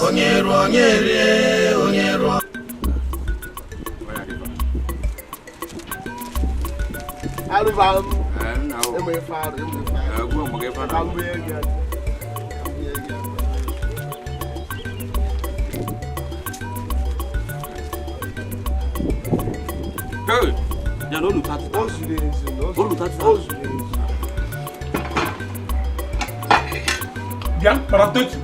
Onye rụọ onye rie, onye rụọ. Bịa kpara tetu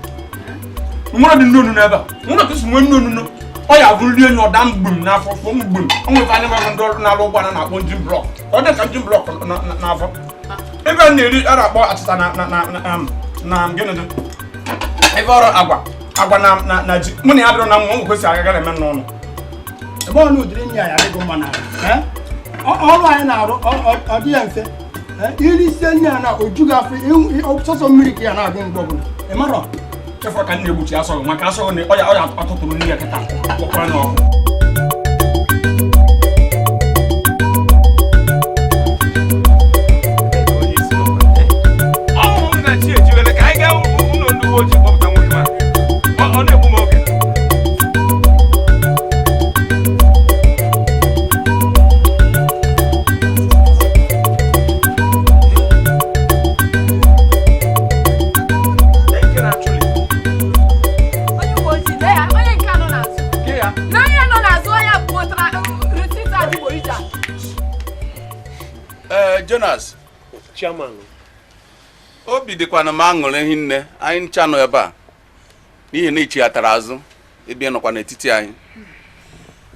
nwere dị nne onunu ebe a nwere ka esi nwee nne onunu ọ ya bụ nri enyi ọda mgbum n'afọ fọ mgbum o nwere anya nwere ndị ọrụ na-alụ ụgbọala na-akpọ engine block ọ dị ka engine block n'afọ ebe a na-eri a na-akpọ achịcha na na na na gịnị dị ebe ọrụ agwa agwa na na na ji mụ na ya dịrọ na mma o kwesịrị aga gara eme n'ọnụ ebe ọ na ụdịrị nri anyị adịghị mma n'ahụ ọrụ anyị na-arụ ọ dị ya mfe irisie nri a na oju gị afọ sọsọ mmiri ka ya na-agụ mgbe ọbụla ị marọ chefọ ka m na-egbuchi asọghị maka asọghị na ọya ọya atụtụrụ nri ya kịta kpọkwara n'ọkụ. Ọnwụ m na chi ejiwele ka anyị gaa ụlọ ndị uwe ojii kpọpụta nwoke ma ọ na-egbu m oge. Onye uwe ojii, lee ya, onye nke a nọ n'azụ. Na onye nọ n'azụ, onye pụtara receipt adịgboroja. Ee, Jonas. Chairman. Obi dịkwana m aṅụrị hinne anyị ncha nọ ebe a n'ihi na ichighatara azụ ebe ị nọkwa n'etiti anyị.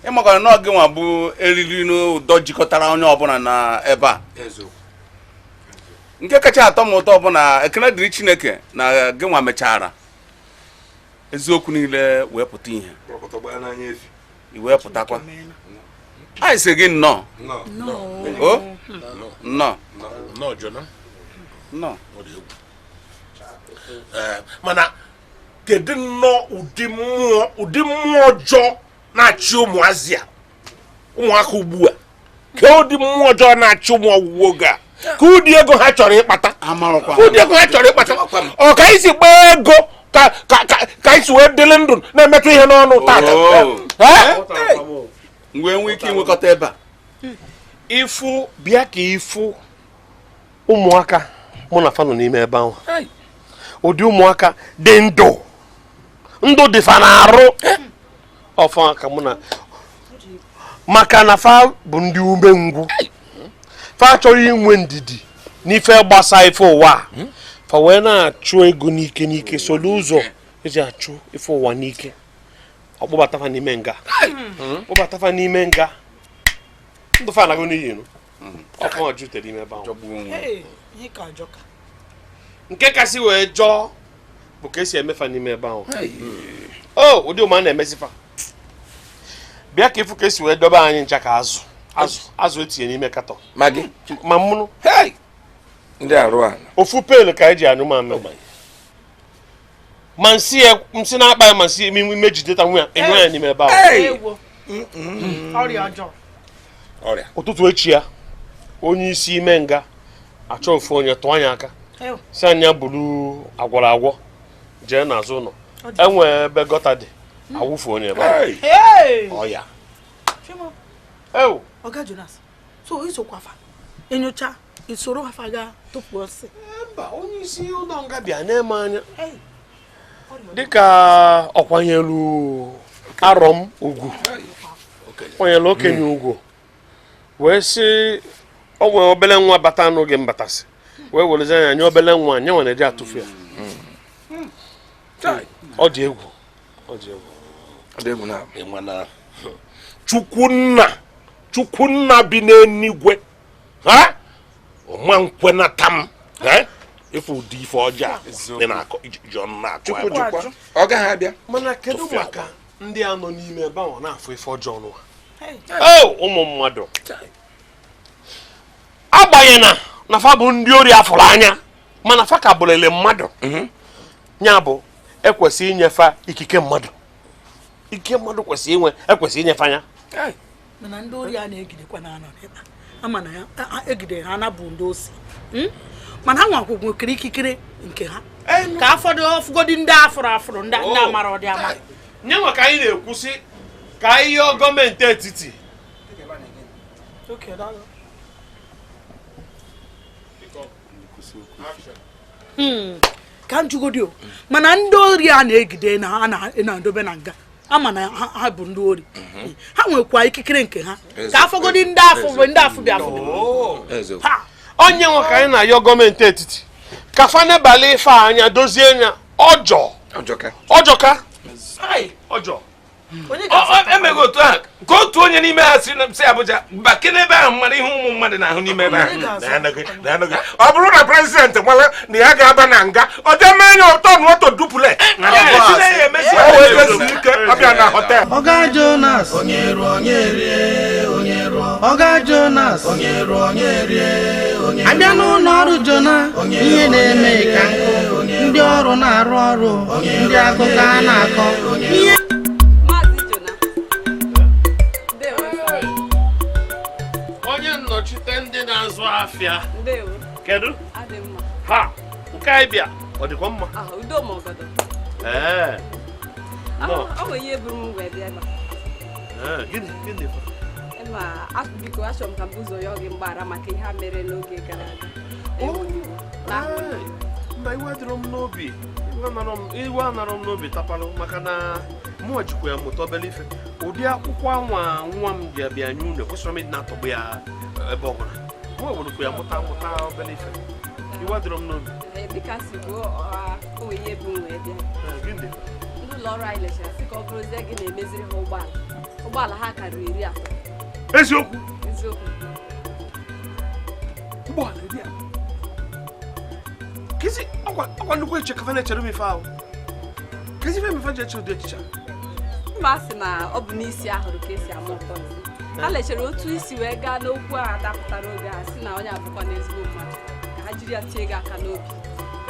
Ịmakwana na ọ gị nwa bụ eriri n'ụdọ jikọtara onye ọbụla na ebe a. Nke kacha atọ m ụtọ bụ na ekele dịrị Chineke na gị nwa mechara eziokwu niile wee pụta ihe, i wee pụtakwa. Anyị sị gị nnọọ. O nnọọ. Nnọọ. Mana kedu nnọọ ụdị mmụọ ọjọọ na-achị ụmụazị a, ụmụaka ugbu a? Ka ụdị mmụọ ọjọọ na-achị ụmụ ọgwụgwọ oge a, ka ụdị ego ha chọrọ ịkpata, ụdị ego ha chọrọ ịkpata, ọ ka anyị si gbaa ego ka anyị si wee dịrị ndụ na-emetụ ihe n'ọnụ tata. Mgbe nwee ike inwekọta ebe a ịfụ bịa ka ịfụ ụmụaka mụ na fa nọ n'ime ebe ahụ, ụdị ụmụaka dị ndụ ndụ dị fa na-arụ ọfa ka mụ na maka na fa bụ ndị umengwụ, fa chọrọ inwe ndidi n'ife gbasa ife ụwa, fa wee na-achụ ego n'ike n'ike, solu ụzọ eji achụ ife ụwa n'ike. Ọ kpọbata fa n'ime nga, kpọbata fa n'ime nga, ndụ fa anago n'iyi nụ. Ọkụ jutere ime ebe ahụ. Nke kasị wee jọọ bụ ka esi emefa n'ime ebe ahụ. O ụdị ụma na-emesifa bịa ka ịfụ ka esi wee dobe anyị ncha ka azụ azụ azụ etinye n'ime katọn ma gị ma mụnụ ndị arụ ala ofu pelu ka anyị ji anyụ mamịrị ma nsị ya nsị na-akpa ya ma nsị ime jideta nwa ya enyo ya n'ime ebe ahụ. Ụtụtụ echi ya onye isi ime nga achọ ofu onye tụọ anya aka si anya buru agwọrọ agwọ jee n'azụ ụlọ enwee ebe gọta dị awụfu onye ebe ahụ. Ọya. Oga Jonas, so isokwa fa enyocha isoro afa ga tupu ọsị. Mba, onye isi ụlọ nga bịa na-eme anya dịka ọkwanyelu arọ m ugwu, kwanyelu okenye ugwu wee sị o nwee obele nwa bata n'oge mbatasị wee werezi anya nye obele nwa nye nwere eji atụfu ya. Ọ dị egwu, ọ dị egwu. Chukwunna, Chukwunna bi n'eluigwe, ha ọma nkwenata m ife ụdị ife ọjọọ dị na-akọ ji ọnụ na-akọ ebe a. Ọ gaghị abịa. Mana kedu maka ndị a nọ n'ime ebe ahụ na-afụ ife ọjọọ n'ụwa? Ụmụ mmadụ agbanyeghị na fa bụ ndị ori afụrụ anya, mana fa ka bụrịrị mmadụ. Ya bụ ekwesị inyefa ikike mmadụ, ikike mmadụ kwesịrị inwe, ekwesị inyefe anya. Mana ndị ori a na-egidekwa na anọ n'ebe a, ama na ya egidere ha na bụ ndị osi. Mana ha nwakwa nwekere ikikere nke ha ka afọdụ ọfụgodi ndị afụrụ afụrụ ndị amara ọdị ama. Nye nwa ka anyị na-ekwusị ka anyị yọọ gọọmenti etiti. Ka m jụgodi o, mana ndị ori a na-egide na ha na-edobe na nga ama na ha bụ ndị ori, ha nwekwa ikikere nke ha ka afọgodi ndị afụ ndị afụ bịa afụ. Onye nwe ka anyị na-ayọ gọọmenti etiti ka fa nebalị ife anya dozie anya ọjọọ ọjọka ọjọọ. Emeghị otu ahụ ka otu onye n'ime ha si Abuja bake n'ebe ahụ mmadụ ihe ụmụ mmadụ na-ahụ n'ime ebe ahụ. Ọ bụrụ na prezidenti mara na ya ga-aba na nga ọ dị mee ya ụtọ na otu dupule ọbịa na họtel. Oga Jonas onye rụọ onye rie onye rụọ. Oga Jonas onye rụọ onye rie onye. Abịa n'ụlọ ọrụ Jona ihe na-eme ka nkụ ndị ọrụ na-arụ ọrụ ndị akụkọ a na-akọ ihe. Onye nnọchite ndị na-azụ afịa. Kedu? Ha, nke anyị bịa, ọ dịkwa mma? Ee. Ọ nwere ihe buru m wee bịa ebe a. Gịnị gịnị? Ma biko achọrọ m ka m buzo ya gị mgbaghara maka ihe a mere n'oge gara aga. Mba, iwe adịrọ m n'obi. Iwe anarọ m n'obi tapalụ maka na mụ jikwa ya mụta obere ife. Ụdị akwụkwọ anwa nwa m ji abịa nye unu ekwesịrị m ịdị na-atọgbu ya ebe ọbụla. Mụ werukwa ya mụta obere ife. Iwe adịrọ m n'obi. Dịka si kwuo, o nwere ihe bụ m wee bịa. Gịnị? Ndị ụlọ ọrụ anyị lechara sị ka ọ bụrụzie gị na-emeziri ha ụgbọala. Ụgbọala ha karịrị 30. Eziokwu? Eziokwu. Ụgbọala 30? Kezi ọkwa nnukwu eche kafa na-echere m ife ahụ. Kezi ife mefa ji eche ụdị echiche a? Mma sị na ọ bụ n'isi ahụrụ ka esi ama ụtọ nsị. Ha lechara otu isi wee gaa n'okwu a dapụtara oge a sị na onye abụkwa n'ezigbo mmadụ ka ha jiri ya tie gị aka n'obi.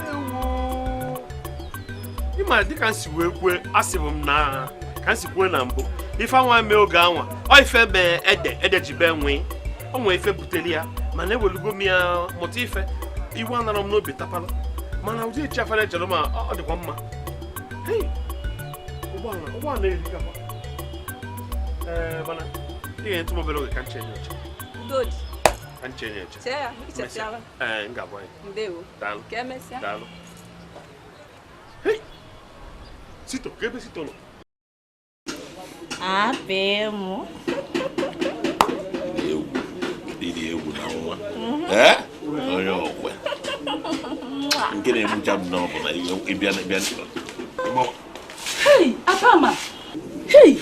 Ewo! Ịma dịka m si wee kwue, asịbụ m na ka m si kwue na mbụ ife anwa mee oge anwa ọ ife mee ede ede ji bee nwee o nwee ife butere ya mana ewelugo m ya mụta ife iwe anara m n'obi tapala mana ụdị echi afara echere ma ọ dịkwa mma. Hei! Ụgbọala erikakwa. Ee, mana ị ga-enyetụ m obere oge ka m chee ya eche. Udo dị. Ka m chee ya eche. Chee ya, ichesiala. Ee, m ga-agwa ya. Ndewo. Daalụ. Ka emesịa. Daalụ. Hei! Sito, ka ebe Sito nọ? Apị mụ. Egwu, ịdị egwu na nwa. Ee? Onye ọkwe. Nke na-egbucha m n'ọbụ na ịbịa ịbịa. Hei, Apama. Hei,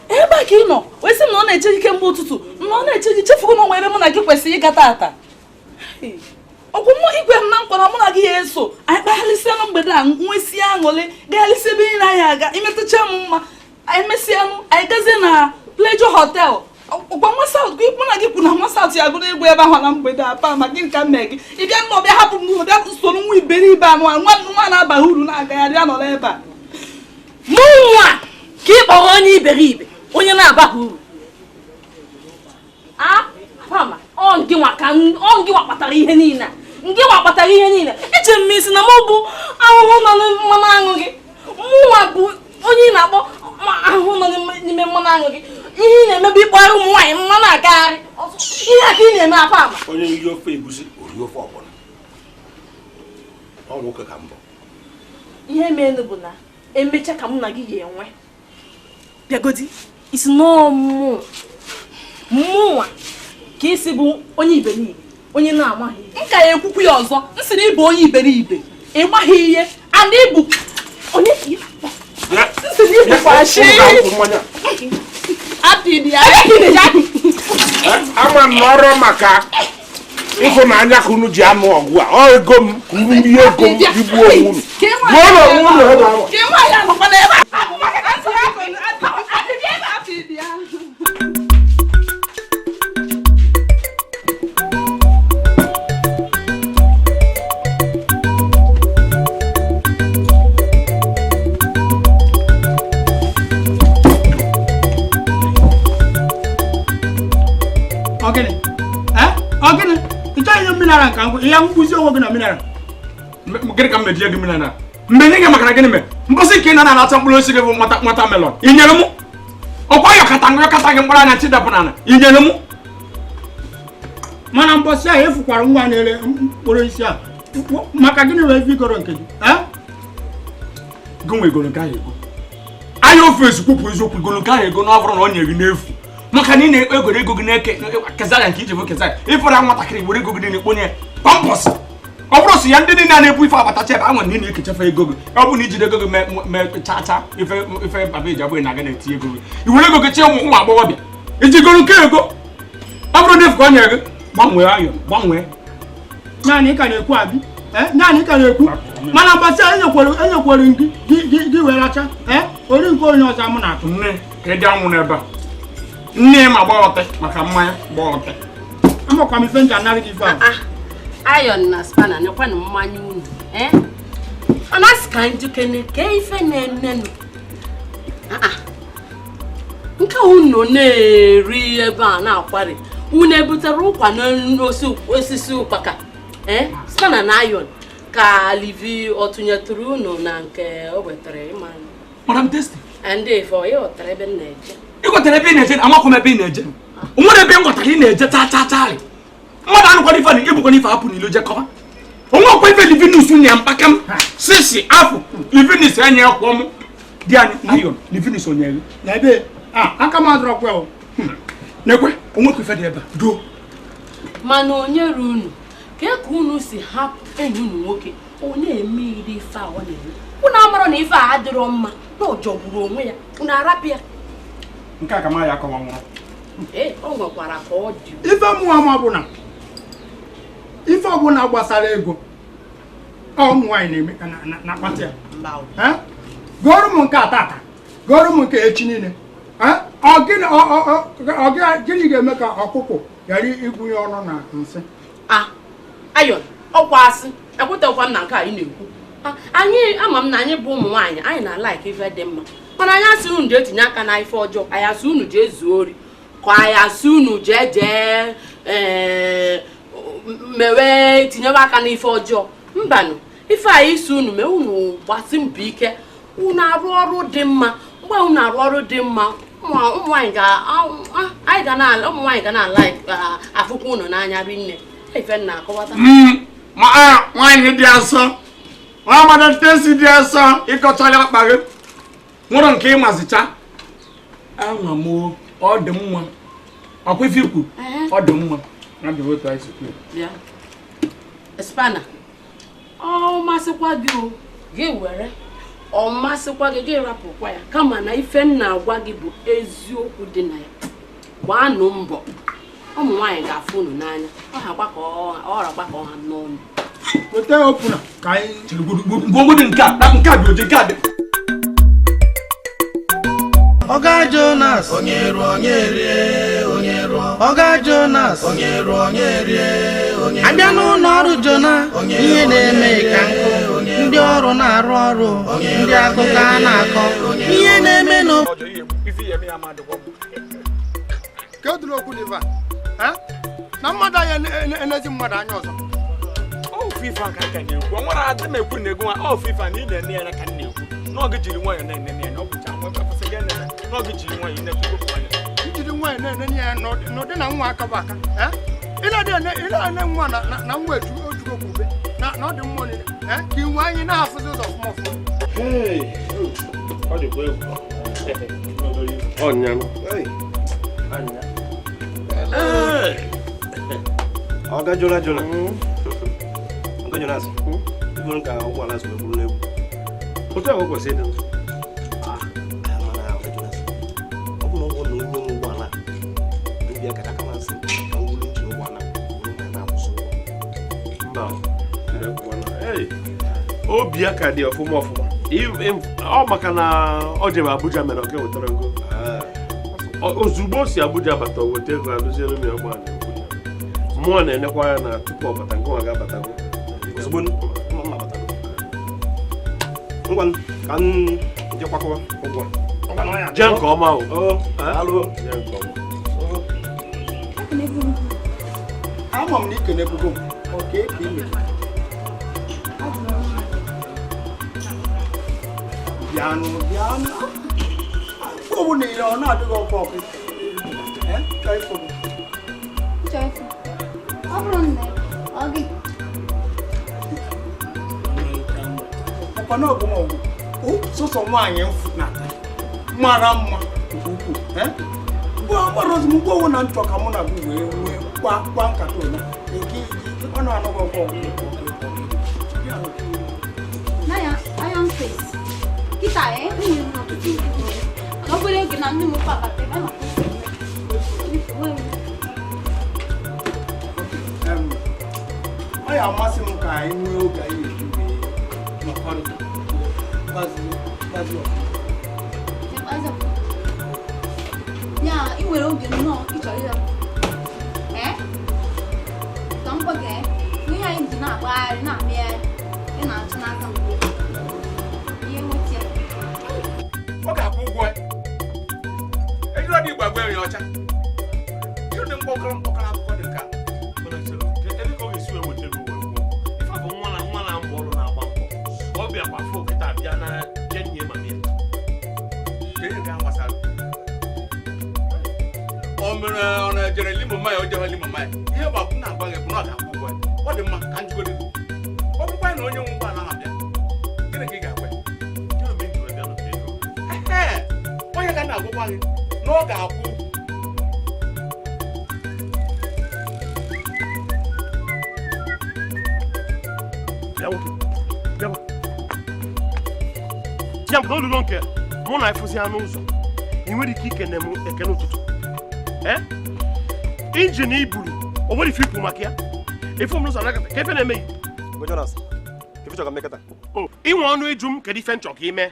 ebe a ka ị nọ wee sị m na ọ na-eche gị kemgbe ụtụtụ na ọ na-eche gị chefugo m onwe ebe mụ na gị kwesịrị ịga taata. Ọkwụ mụ igwe m na nkwa na mụ na gị ya eso anyị kpaghalịsịa na mgbede a nwesịa aṅụrị gaghalịsị ebe niile anyị aga imetụcha m mma anyị mesịanụ anyị gazie na Pleasure Hotel. Ọkwa nwa South mụ na gị kwuru na nwa South ya gụrụ egwu ebe ahụ na mgbede a pa maka nke m mee gị ị bịa nnọọ bịa hapụ m n'ụlọ bịa soro nwa iberibe anụ nwa nwa na-abaghị uru na-agagharị anọrọ ebe a. Mụ nwa ka ị kpọrọ onye iberibe onye na-abaghị uru. A Apama, ọ ngị nwa ka ọ ngị nwa kpatara ihe niile a. Ngị nwa kpatara ihe niile. Eche m isi na mụ bụ ahụhụ nọ n'mmanụ aṅụ gị. Mụ nwa bụ onye ị na-akpọ ahụhụ nọ n'ime mmanụ aṅụ gị. Ihe ị na-emebi ịkpọrọ ụmụ nwaanyị mmanụ agagharị. Ihe a ka ị na-eme Apama. Onye iri ofe egusi ori ofe ọgbọnọ. Ọ nwoke ka mbụ. Ihe mere bụ na emecha ka mụ na gị ga-enwe. Bịagodi, isi nọọ mụnwa ka isi bụ onye iberibe, onye na-amaghị ihe. M ka ya ekwukwu ya ọzọ, m sị na ị bụ onye iberibe, ị maghị ihe, and ị bụ onye m sị na ị bụkwa ashị. Ama m n'ọrụ maka ịhụnanya ka unu ji anụ ọgụ a. Ọ ego m ka unu rie ego m rigbuo onwe unu. Gbuo onwe unu ebe ahụ. Ọ gịnị? Ọ gịnị? Ị chọrọ Ime nye mineral nka ngwụ ya mkpụzi onwe gị na mineral. Gịnị ka m mejie gị mineral? Mgbe nye gị maka na gịnị mere? Mbọsị nke ị na na-ata mkpụrụ osisi gị bụ nwata melon. I nyere mụ? Ọkwa yọkata yọkata gị mkpụrụ anya chidapụ n'ala. I nyere mụ? Mana mbọsị ahụ efukwara nwa na-ere mkpụrụ osisi a. Maka gịnị wee vigoro nke gị? Gị nwe egoro nke ahụ ego. Anya ofe ezikwupụ eziokwu igoro nke ahụ ego na ọ bụrụ na ọ nyere gị n'efu. Maka na ị na-egoro ego gị n'eke kezaya nke iji bụ kezaya. Ịfọrọ nwatakịrị were ego gị niile kponye pampọs. Ọ bụrụ sị ya ndị niile na-ebu ife agbatacha ebe anwa na ị na-ekechafe ego gị. Ọ bụ na ijide ego gị mee chaa chaa ife ife baba eji abụghị na-aga na-eti ego gị. I were ego gị chie ụmụ agbọghọbịa. Ijigoro nke ego. Ọ bụrụ na efu ka ọ nyere gị, gbanwee ayọ, gbanwee. Naanị ị ka na-ekwu abi. Naanị ị ka na-ekwu. Mana mbọsị a enyekwere gị gị were racha. Ori nke onye ọzọ mụ na-atụ. Nne, ka ị dị anwụ n'ebe a. Nne ma gbaghọta maka mmanya gbaghọta. Amakwa m ife nja narị gị ife ahụ. Iron na spana nyekwanụ mmanya unu. Ọ na-asị ka njikene ka ife na-emenụ. Nke unu na-eri ebe a na-akwari. Unu ebutere ụkwa n'osisi ụkpaka. Spana na iron ka Livi ọ tụnyetụrụ unu na nke o wetara ịma. Madam Testi. Ndị ife ọ ghọtara ebe m na-eje. Ị ghọtara ebe ị na-eje amakwa m ebe ị na-eje. O nwere ebe m ghọtara ị na-eje taa taa taa. Mmadụ anụkwana ife na ebukwana ife hapụ n'ilo jekọba. Onwe ọkwa ife Livinus nya mpaka m sisi afụ Livinus enye kwọ m di anyị ayọn Livinus onye gị. Na ebe aka m adọrọkwa o. Nekwe onwekwa ife dị ebe a duo. Mana onye ru unu ka ka unu si hapụ enyi unu nwoke ọ na-eme iri ife a ọ na-eme. Unu amara na ife a adịrọ mma na ọ jọgburu onwe ya unu arapịa. Nke a ka ma ya akọwa nwụrụ. O nwekwara ka ọ dị. Ife mụọ ma bụ na ife ọbụla gbasara ego ụmụ nwaanyị na-akpata ya. Gụọrọ m nke a tata, gụọrọ m nke echi niile. Gịnị ga-eme ka ọkụkọ ghara igwunye ọnụ na nsị? Ayọn, ọkwa asị, ekwetekwa m na nke anyị na-ekwu. Anyị ama m na anyị bụ ụmụ nwaanyị, anyị na-alaik ife dị mma. Mana anyị asị unu jee tinye aka na ife ọjọọ, anyị asị unu jee zuo ori, ka anyị asị unu jee jee mewe tinyewe aka n'ife ọjọọ. Mbanụ, ife anyị isi unu mee unu gbasi mbọ ike, unu arụ ọrụ dị mma. Mgbe unu arụ ọrụ dị mma, ụmụ nwaanyị ga na-alaik afụkwa unu n'anya rinne. Ife nna akọwata. Ma nwaanyị dị asọ, nwa Madam Testi dị asọ, ịkọchala akpa gị. Nwụrụ nke ịmazicha. Anwa m ọ dị mma. Ọkwa ife ikwu, ọ dị mma. Bịa. Spana, ọ masịkwa gị o, gị were, ọ masịkwa gị gị rapụkwa ya. Kama na ife m na-agwa gị bụ eziokwu dị na ya. Gbaanụ mbọ. Ụmụ nwaanyị ga-afụ unu n'anya. Ọ rakwa ka ọ ha n'ọnụ. Weta opuna ka anyị gwogwo nke a, nke a dị oji, nke a dị. Oga Jonas onye rụọ onye rie onye rụọ. Oga Jonas onye rụọ onye rie onye. Abịa n'ụlọ ọrụ Jona ihe na-eme ka nkụ ndị ọrụ na-arụ ọrụ ndị akụkọ a na-akọ ihe na-eme n'obodo. Ka o duru okwu n'ife a na mmadụ anya enezi mmadụ anya ọzọ. Ofu ife aka ka na-ekwu, ọ nwere adị m ekwu na ego nwa ofu ife na ị na-ene ya ka m na-ekwu. N'oge jiri nwayọọ na-ene ya na ọ bụcha nwa kwesịrị gị enene. N'oge jiri nwayọọ na-ekwukwu anya. Njiri nwayọọ na-ene ya n'ụdị na nwa aka bụ aka. Ị na-ene nwa na nwa ejugo ube na ọ dị mmụọ niile. Ka inwe anyị na-afụzi ụzọ ọfụma ọfụma. Ọ dịkwa egwu. Ọnyanụ. Oga Jona Jona. Oga Jonas. Iburu ka ụgbọala si wee bụrụ n'egwu. Otu ahụ kwesịrị ịdị ndụ. Mana Oga Jonas, ọ bụ na ọ bụ na onye nwe ụgbọala obi aka aka masị ka m wuru njin ụgbọala were ma na-akwụsị ụgbọ. Mba, obi aka dị ọfụma ọfụma. Ọ maka na ọ jere Abuja mere ọ ga-ewetara ego. Ozugbo o si Abuja bata o weta ego alụziere m ya ụgbọala. Mmụọ na-enekwa ya na tupu ọ bata nke nwa ga-abatago. Ozugbo m abatago. Ngwa ka m je kwakọba ụgwọ. Jee nke ọma o. Daalụ. Jee nke ọma. Ama m na ikene bugo m. Oke ka ime. Bịanụ bịanụ. Ọ bụ na ire ọ na-adịghị ọkụ ọkụ. Chọọ ịfụ gị. Chọọ ịfụ. Ọ bụrụ nne, ọ gị. Ọkwa na ọgụ ọgụ. Sọsọ nwaanyị mfu na-ata. Mara mma nke ukwuu. Mgbe ọgbara ozi mgbe owu na nchọ ka mụ na gị wee nwee kwa nkata ụna. Ọ na-anọghị ọkụ ọgụ. Na ya, iron face. Kita enwere m ọtụtụ ikwu. Na obere oge na nne m papa ebe a na-akpọ. Ọ ya amasị m ka anyị nwee oge anyị eji wee nọkọrịta. Gbazi ọfụma. Ya, ị nwere oge nnọọ ị chọrọ ịra. Ka m gwa gị, ihe anyị ji na-agbagharị na-amịgharị, ị na-achụ n'aka m. Ihe nweta ya. Ọ ga-akwụ ụgwọ ya. Ejiri ọdị igwe agwa ya ọcha. Ihe dị mkpọkọrọ mkpọkọrọ akwụkwọ dị ka ebe ka ọ ga-esi wee weta ego wee kwụọ. Ife bụ nwa na-amụ ọrụ na-agba mbọ. Ọ bịakwa afọ kịta bịa na bịa nye mama ya. Ihe nke ahụ gbasara. O mere ọ na-ejere limo mmanya o jere limo mmanya. Ihe bụ akwụ na-agwa gị bụ na ọ ga-akwụ ụgwọ ya. Ọ dị mma ka njikọ dị. Ọ bụkwa na onye nwe ụgbọala na-abịa. Gịnị ka ị ga-agwa ya? Onye ka na-agwakwa gị na ọ ga-akwụ. Ya bụ na olulo nke mụ na ịfụzi ya n'ụzọ ị nwere ike ikene m ekene ụtụtụ. Injin i buru o nwere ife ikwu maka ya ife m n'ụzọ anakọta ka ife na-emeghị. Inwe ọnụ ịjụ m kedu ife nchọ ka ime